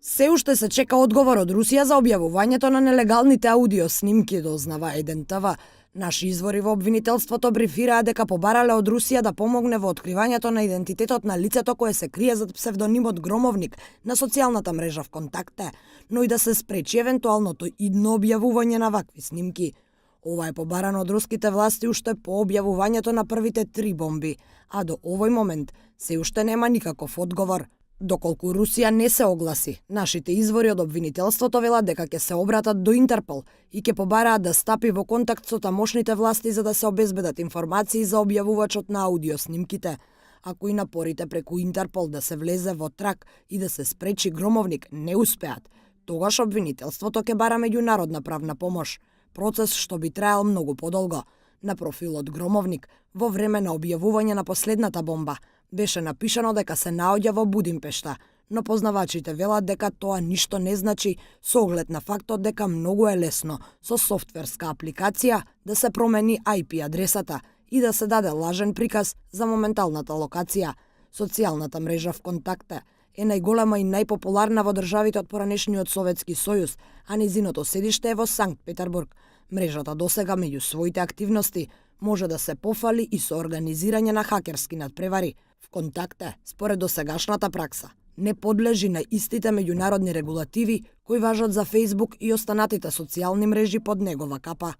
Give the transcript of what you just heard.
Се уште се чека одговор од Русија за објавувањето на нелегалните аудио снимки, дознава ЕДНТВ. Наши извори во обвинителството брифираа дека побарале од Русија да помогне во откривањето на идентитетот на лицето кое се крие зад псевдонимот Громовник на социјалната мрежа ВКонтакте, но и да се спречи евентуалното идно објавување на вакви снимки. Ова е побарано од руските власти уште по објавувањето на првите 3 бомби, а до овој момент се уште нема никаков одговор. Доколку Русија не се огласи, нашите извори од обвинителството велат дека ќе се обратат до Интерпол и ќе побараат да стапи во контакт со тамошните власти за да се обезбедат информации за објавувачот на аудио снимките. Ако и напорите преку Интерпол да се влезе во трак и да се спречи Громовник не успеат, тогаш обвинителството ќе бара меѓународна правна помош, процес што би траел многу подолго. На профилот Громовник, во време на објавување на последната бомба, беше напишано дека се наоѓа во Будимпешта, но познавачите велат дека тоа ништо не значи со оглед на фактот дека многу е лесно со софтверска апликација да се промени IP адресата и да се даде лажен приказ за моменталната локација. Социјалната мрежа ВКонтакте е најголема и најпопуларна во државите од поранешниот Советски сојуз, а незиното седиште е во Санкт Петербург. Мрежата досега меѓу своите активности може да се пофали и со организирање на хакерски надпревари. ВКонтакте, според досегашната пракса, не подлежи на истите меѓународни регулативи кои важат за Facebook и останатите социјални мрежи под негова капа.